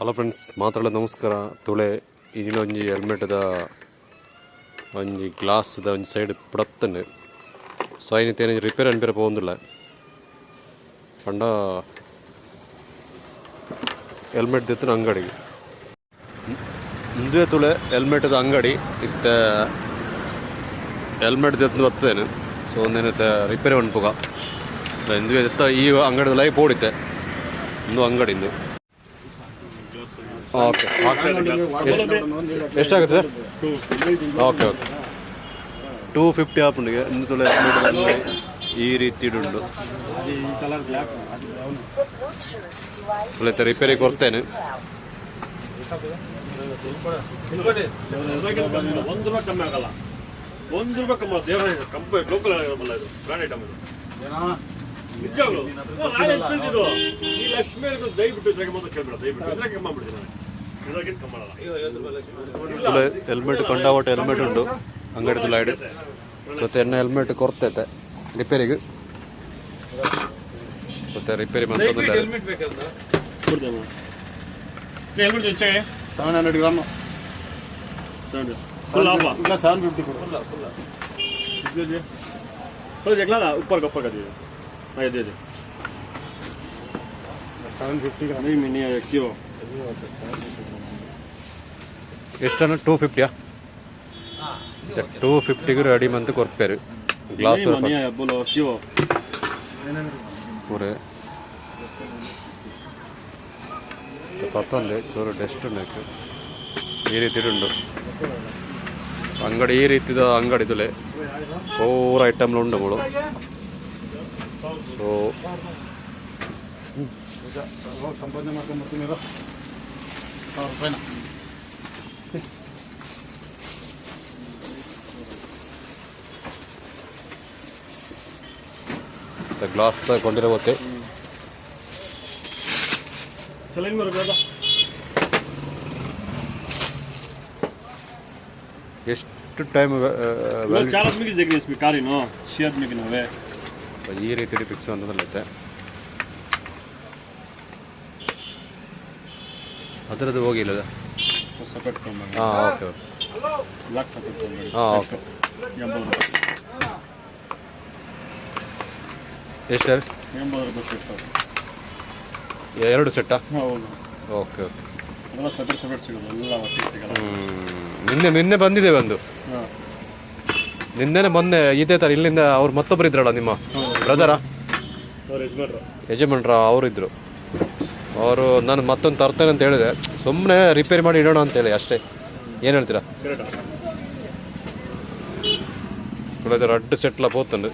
Hello friends, ಮಾತಾಡೋ ನಮಸ್ಕಾರ. ತುಳೆ ಒಂಜಿ ಹೆಲ್ಮೆಟ್ದ ಒಂಜಿ ಗ್ಲಾಸ್ದ ಒಂಜಿ ಸೈಡ್ ಪುಡತ್ತಂಡು. ಸೊ ಐನ ತೇನ ರಿಪೇರ್ ಅನ್ಪಿರ ಪೋವೊಂದುಲ್ಲ ಪಂಡ ಹೆಲ್ಮೆಟ್ ದೆತ್ತುನ ಅಂಗಡಿಗೆ. ಇಂದುವೆ ತುಳೆ ಹೆಲ್ಮೆಟ್ದ ಅಂಗಡಿ. ಇತ್ತೆ ಹೆಲ್ಮೆಟ್ ದೆತ್ತು ಬರ್ತೇನೆ. ಸೊ ಒಂದೇನತ್ತೆ ರಿಪೇರಿ ಮನ್ಪುಗ. ಇಂದುವೆ ದೆತ್ತ ಈ ಅಂಗಡಿದ ಲೈ ಪೋಡಿತ್ತೆ. ಇಂದು ಅಂಗಡಿ ಇಂದು. ಓಕೆ, ಎಷ್ಟಾಗುತ್ತೆ? Okay okay, 250 ಆಪುಂಡಿಗೆ. ಇಂದು ತುಳೆ ಹೆಲ್ಮೆಟ್ ಅಂಗಡಿ ಈ ರೀತಿ ಉಂಡು. ತುಳೆತ ರಿಪೇರಿ ಕೊಡ್ತೇನೆ. ₹1 ಕಮ್ಮಿ ಆಗಲ್ಲ, ₹1 ಕಮ್ಮಿ. ದೇವರ ಕಂಪನಿ ಲೋಕಲ್ ಅಲ್ಲ ಇದು, ಬ್ರಾಂಡ್ ಐಟಮ್ ಇದು ನಿಜವಾಗ್ಲು. ನಾಳೆ ಇದು ಈ ಲಕ್ಷ್ಮಿ, ದಯವಿಟ್ಟು ಇದ್ರಾಗೆ ಮಾತ್ರ ಕೇಳ್ಬೇಡ. ದಯವಿಟ್ಟು ಇದ್ರಾಗೆ ಕಮ್ಮಿ ಮಾಡ್ಬಿಡ್ತೀನಿ ನಾನು. ಇದ್ರಾಗೆ ಕಮ್ಮಿ ಮಾಡಲ್ಲ. ತುಳೆ ಹೆಲ್ಮೆಟ್ ಕಂಡಾವಟ ಹೆಲ್ಮೆಟ್ ಉಂಡು ಅಂಗಡಿ ತುಲಾಯ್ಡು. ಮತ್ತೆ ಎಣ್ಣೆ ಹೆಲ್ಮೆಟ್ ಕೊರ್ತೈತೆ ರಿಪೇರಿಗೆ. ಮತ್ತೆ ರಿಪೇರಿ ಮಂತೊಂದುಲ್ಲೆರ್. ಹೆಲ್ಮೆಟ್ ಹೆಚ್ಚಾಗೆ. 700 ಗ್ರಾಮ್. Full of. ಇಲ್ಲ, 750 ಕೊಡು. सर, देखला ना, ऊपर का, ऊपर का दीजिए। हाँ, ये दे दे। 750 ಗ್ರಾಮ್. नहीं, नहीं नहीं, क्यों? ಎಷ್ಟನ್ನು? 250ಯಾ? 250ಗ್ ರೆಡಿ ಮಂತ್ ಕೊರ್ಪೇರು ಗ್ಲಾಸ್. नहीं, नहीं आया, बोलो क्यों? ಪೂರೆ ಪತ್ತೊಂದೆ ಚೂರು ಡೆಸ್ಟ್ ಉಂಡು. ಈ ರೀತಿ ಉಂಡು ಅಂಗಡಿ. ಈ ರೀತಿದ ಅಂಗಡಿ ತುಲೆ ಪೂರ ಐಟಮ್ಲು ಉಂಡು ಮೂಳು. ಸೊ ಹೋಗಿ ಸಂಪಾದನೆ ಮಾಡ್ಕೊಂಡ್ಬರ್ತೀನಿ ಇರು. 1000 ರೂಪಾಯಿನ. ಗ್ಲಾಸ್ ಕೊಂಡಿರೋ. चलेंगे मेरे दादा. ಎಷ್ಟು ಟೈಮ್? चार आदमी की जगह इसमें कार ही नो, छह आदमी की नवे. ಈ ರೀತಿ ಫಿಕ್ಸ್ ಅಂತಂದ್ರೆ ಅದರದ್ದು ಹೋಗಿಲ್ಲ. ಸಪರೇಟ್ ತೊಗೊಂಬನ್ನಿ. ಹಾಂ, ಓಕೆ ಓಕೆ. ಬ್ಲಾಕ್ ಸಪರೇಟ್ ತೊಗೊಂಬನ್ನಿ. ಹಾಂ, ಓಕೆ. 80 ರೂಪಾಯಿ. ಎಷ್ಟು ಸರ್? 80 ರೂಪಾಯಿ ಸೆಟ್. ಎರಡು ಸೆಟ್ಟಾ? ಹೌದು. Okay okay. ಅದೆಲ್ಲ ಸಪರೇಟ್ ಸಪರೇಟ್ ಸಿಗೋದು, ಎಲ್ಲ ಒಟ್ಟಿಗೆ ಸಿಗಲ್ಲ. ನಿನ್ನೆ ನಿನ್ನೆ ಬಂದಿದೆ ಒಂದು. ನಿನ್ನೆನೆ ಮೊನ್ನೆ ಇದೇ ಥರ ಇಲ್ಲಿಂದ ಅವ್ರು ಮತ್ತೊಬ್ಬರು ಇದ್ರಲ್ಲ, ನಿಮ್ಮ ಬ್ರದರಾ? ಅವ್ರ ಯಜಮಾನ್ರು. ಯಜಮಾನ್ರ ಅವರಿದ್ರು. ಅವರು ನಾನು ಮತ್ತೊಂದು ತರ್ತೇನೆ ಅಂತ ಹೇಳಿದೆ. ಸುಮ್ಮನೆ ರಿಪೇರಿ ಮಾಡಿ ಇಡೋಣ ಅಂತೇಳಿ ಅಷ್ಟೇ. ಏನು ಹೇಳ್ತೀರಾ? ಕರೆಕ್ಟಾ. ರಡ್ಡು ಸೆಟ್ಲ ಪೋತುಂಡು.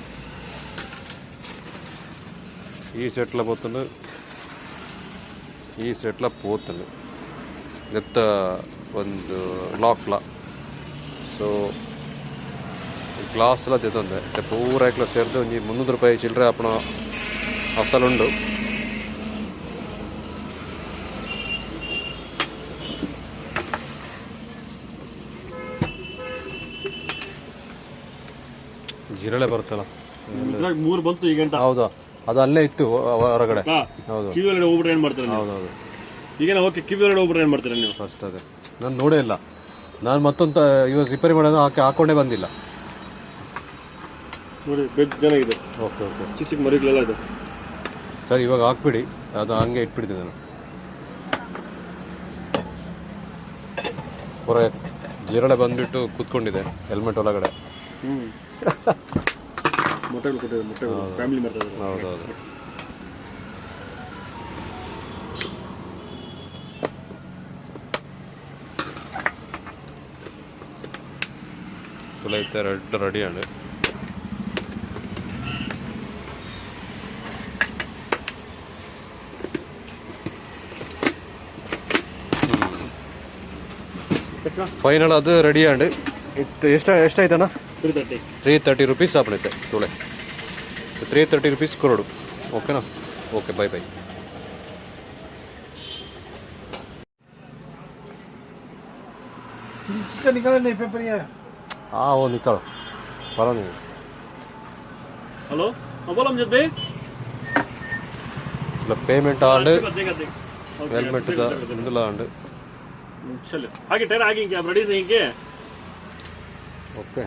ಈ ಸೆಟ್ಲ ಪೋತುಂಡು, ಈ ಸೆಟ್ಲ ಪೋತುಂಡು. ನೆತ್ತ ಒಂದು ಲಾಕ್ಲ. ಸೊ ಗ್ಲಾಸ್ ಎಲ್ಲ ದೆತೊಂದೆ. ಪೂರ ಐಕ್ಲ ಸೇರ್ದು ಒಂಜಿ 300 ರೂಪಾಯಿ ಚಿಲ್ಲರೆ ಆಪುನ ಅಸಲುಂಡು. ಜಿರಳೆ ಬರುತ್ತಲ್ಲ. ಇದ್ರಾಗ ಮೂರು ಬಂತು ಈಗ ಗಂಟ. ಹೌದಾ? ಅದು ಅಲ್ಲೇ ಇತ್ತು ಹೊರಗಡೆ. ಹೌದು. ಕಿವಿ ಒಳಗಡೆ ಹೋಗ್ಬಿಟ್ರೆ ಏನ್ ಮಾಡ್ತೀರಾ ನೀವು? ಹೌದೌದು. ಈಗ ಓಕೆ, ಕಿವಿ ಒಳಗಡೆ ಹೋಗ್ಬಿಟ್ರೆ ಏನ್ ಮಾಡ್ತೀರಾ ನೀವು? ಫಸ್ಟ್ ಅದೇ ನಾನು ನೋಡೇ ಇಲ್ಲ. ನಾನು ಮತ್ತೊಂದು ಇವಾಗ ರಿಪೇರಿ ಮಾಡೋದು ಹಾಕಿ ಹಾಕೊಂಡೇ ಬಂದಿಲ್ಲ. ನೋಡಿ, ಬೆಡ್ ಚೆನ್ನಾಗಿದೆ. Okay okay. ಚಿಕ್ಕ ಚಿಕ್ಕ ಮರಿಗಳೆಲ್ಲ ಇದೆ. ಸರ್, ಇವಾಗ ಹಾಕ್ಬಿಡಿ. ಅದು ಹಂಗೆ ಇಟ್ಬಿಡ್ತೀನಿ ನಾನು. ಪೂರ ಜಿರಳೆ ಬಂದ್ಬಿಟ್ಟು ಕೂತ್ಕೊಂಡಿದೆ ಹೆಲ್ಮೆಟ್ ಒಳಗಡೆ. ಮೊಟ್ಟೆಗಳು ಕೊಟ್ಟಿದೆ, ಮೊಟ್ಟೆಗಳು. ಫ್ಯಾಮಿಲಿ ಮಾಡ್ತಾ ಇದ್ದಾರೆ. ಹೌದೌದು. ತುಲೈತೆ ರೆಡ್ ರೆಡಿയാണ്. ಫೈನಲ್ ಅದು ರೆಡಿ ಆಂಡ್. ಎಷ್ಟು ಎಷ್ಟಾಯ್ತಣ್ಣ? 330. 330 ರುಪೀಸ್ ಆಪಣೈತೆ ತುಳೆ. 330 ರುಪೀಸ್ ಕೊರಡು, ಓಕೆನಾ? Okay, bye bye. निकाल नहीं पेपर ये. हाँ, वो निकालो, पता. हेलो, हाँ, बोलो अमजद भाई. ಇಲ್ಲ, ಪೇಮೆಂಟ್ ಆಂಡ್. देख देख. ಹೆಲ್ಮೆಟ್ದ ಉಂದುಲ ಉಂಡು. ಚಲೋ, ಹಾಗೆ ಟೈರ್ ಹಾಗೆ ಹಿಂಗೆ ರೆಡಿ ಹಿಂಗೆ. ಓಕೆ.